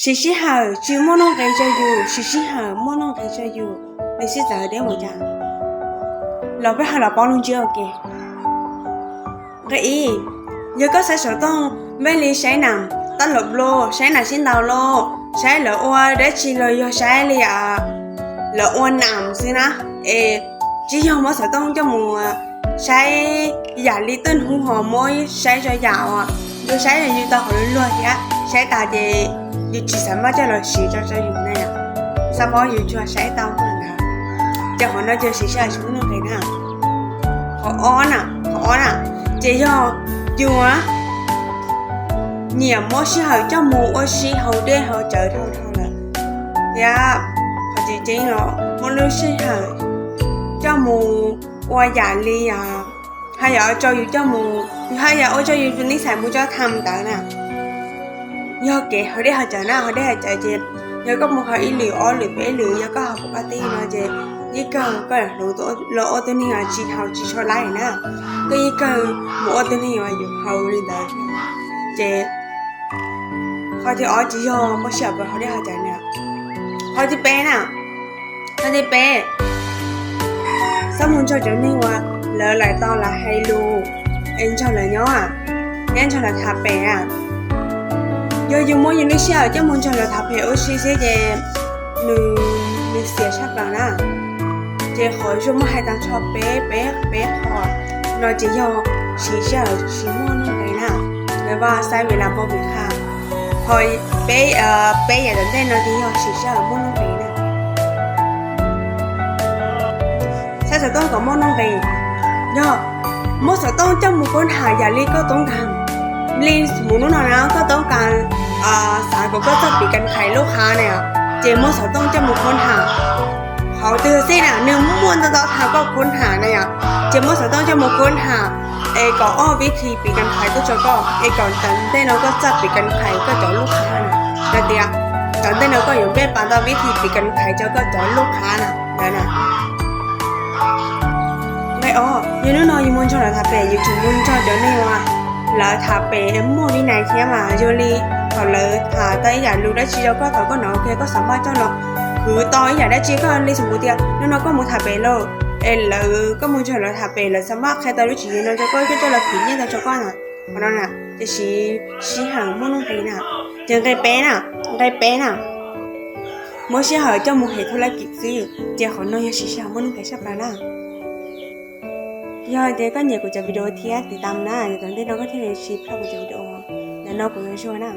Siv sij hawm tsis muaj nuj nqis rau yus, siv sij hawm muaj nuj nqis rau yus. Nws sib txawv deb ua cas? Los peb ho los paub lub ntsiab ua ke. Nqe ib, yog koj xaiv xov tooj, npaj li saib nam tab lom loj, saib nam sib ntaus los, saib lawv ua dab tsi los yog saib li lawv ua nam xwb na, es tsis yog muab xov tooj coj mus saib yam li twb hnub ho muab saib tso yam uas yus saib yus tau hauv luag thiab, saib tas ces yus tsis xav maj coj los siv tso rau yus na yom. Xav paub yus tsuas saib tau ntawd, ces qhov no ces siv sij hawm tsis muaj nuj nqis na. Qhov ob na, qhov ob na, ces yog yus nyiam muab sij hawm coj mus ua si hauv dej hauv cawv dhau dhau lawm, thiab qhov tseem ceeb los muab lub sij hawm coj mus ua yam li haj yam ua rau yus coj mus, haj yam ua rau yus tus nij xais mus coj tham ntawd na. Yog kev hauv dej hauv cawv na, hauv dej hauv cawv ces yog koj mus hauv ib lwm ob lwm peb lwm, yog koj hauv pab teb no ces yeej kawg koj hluas los ua tus neeg tsis haus tsis tshua laib na, koj yeej kawg mus ua tus neeg uas yus haus li ntawd. Ces qhov thib ob ces yog muab sij hawm rau hauv dej hauv cawv na. Qhov thib peb na, qhov thib peb, txhob mus nrog cov neeg uas lawv laim tau lawv hais lus es nrog lawv nyob thiab nrog lawv tham pem na. Yog yus muab yus lub sij hawm coj mus nrog lawv tham pem ua si xwb ces nws, nws xiam tshaj plaws na. Ces qhov zoo muab hais tag nrho peb, peb, peb qhov no ces yog siv sij hawm tsis muaj nuj nqis na. Lawv vaj xaib vim las npau vim qha. Qhov peb, peb yam tom ntej no ces yog siv sij hawm muaj nuj nqis na. Xaiv xov tooj kom muaj nuj nqis, yog muab xov tooj coj mus khab ham yam li koj toob kas. Li mus hnub no na koj toob kas xav kom koj txoj pim kas khais lub qhab na yom, ces muab xov tooj coj mus khab ham. Qhov twg xwb na nws muaj ntau ntau thaum koj khab ham na yom, ces muab xov tooj coj mus khab ham es kom ob vib thim pim kas khais tuaj rau koj es kom tom ntej no koj txoj pim kas khais koj cov lub qhab na. Hais tias tom ntej no koj yuav npaj pas tau vib thim pim kas khais rau koj cov lub qhab na, ntawd na. Nqe ob, yog hnub no yus mus nrog lawv tham pem, yus tseem mus nrog cov neeg uas lawv tham pem muaj vib nais thiab mas yog li thaum lawv tham tau ib yam lus dab tsi rau koj thaum koj hnov ua ke koj xav maj coj los khwv tau ib yam dab tsi, koj li xav mus tias hnub no koj mus tham pem lauj, es lawv, koj mus nrog lawv tham pem lawv xav maj qhia tau lub tswv yim no rau koj, koj coj los khwv nyiaj tau rau koj na. Qhov no na ces siv sij hawm muaj nuj nqis na. Ces nqe peb na, nqe peb na, muab sij hawm coj mus hem thu laj kim xwb ces qhov no yog siv sij hawm muaj nuj nqis tshaj plaws na. Yog tias koj nyiam kuv cov video thiab tiv tam na, yog tom ntej no koj thiaj li tsis ploj kuv cov video. Ntawm no kuv yuav zuag na.